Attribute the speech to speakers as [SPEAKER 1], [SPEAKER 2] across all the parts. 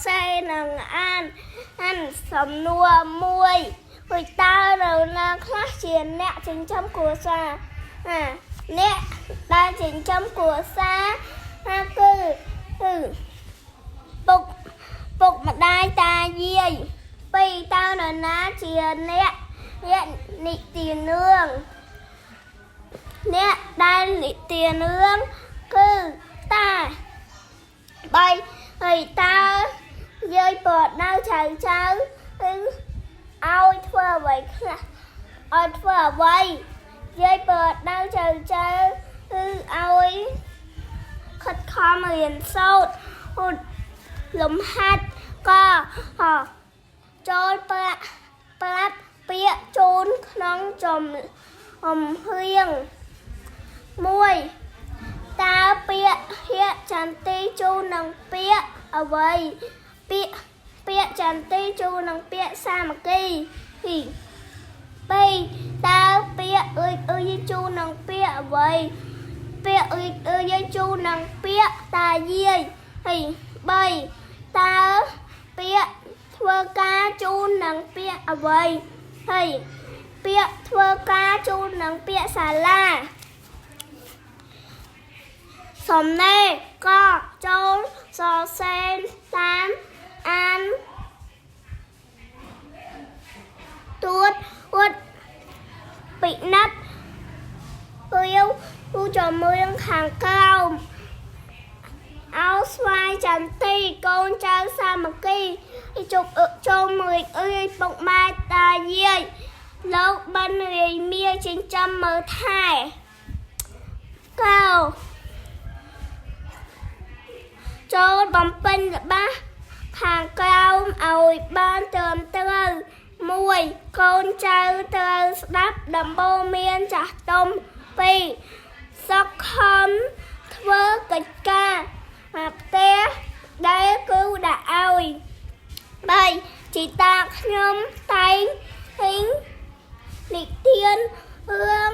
[SPEAKER 1] សេនឹងអានអានសំណួរមួយដូចតើនៅណាខ្លះជាអ្នកចិញ្ចឹមគ្រួសារអាអ្នកដែលចិញ្ចឹមគ្រួសារអាគឺគឺពុកពុកម្ដាយតាយាយពីរតើនរណាជាអ្នកអ្នកនិទានរឿងអ្នកដែលនិទានរឿងគឺតា បីហើយតើយាយពតនៅចៅចៅគឺឲ្យធ្វើអ្វីខ្លះឲ្យធ្វើអ្វីយាយពតនៅចៅចៅគឺឲ្យខិតខំរៀនសូត្រហូតលំហាត់ក៏ហចូលប្រាក់ប្រាប់ពាក្យជូនក្នុងចំអំហៀងមួយ តើពាក្យហៀកចន្ទីជូននឹងពាក្យអ្វីពាក្យពាក្យចន្ទីជូននឹងពាក្យសាមគ្គីពីរតើពាក្យអើយអើយជូននឹងពាក្យអ្វីពាក្យអើយអើយជូននឹងពាក្យតាយាយហើយ3តើពាក្យធ្វើការជូននឹងពាក្យអ្វីហើយពាក្យធ្វើការជូននឹងពាក្យសាលា សំណេរក៏ចូលសរសេរតាមអានទួតអួតពិនិត្យរាវរូជំរៀងខាងក្រោមអោស្វាយចន្ទីកូនចៅសាមគ្គីជប់អឹកចូលមួយអើយពុកម៉ែតាយាយលោកបិណ្ឌរាយមាចិញ្ចឹមមើលថែកោ ចូលបំពេញល្បះខាងក្រោមឲ្យបានត្រឹមត្រូវ1កូនចៅត្រូវស្ដាប់ដំបូន្មានចាស់ទុំ2សុខខំធ្វើកិច្ចការអាផ្ទះដែលគ្រូដាក់ឲ្យ3ជីតាខ្ញុំតែងហិងនិទានរឿង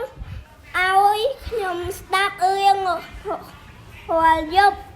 [SPEAKER 1] ឲ្យខ្ញុំស្ដាប់រឿងរាល់យប់។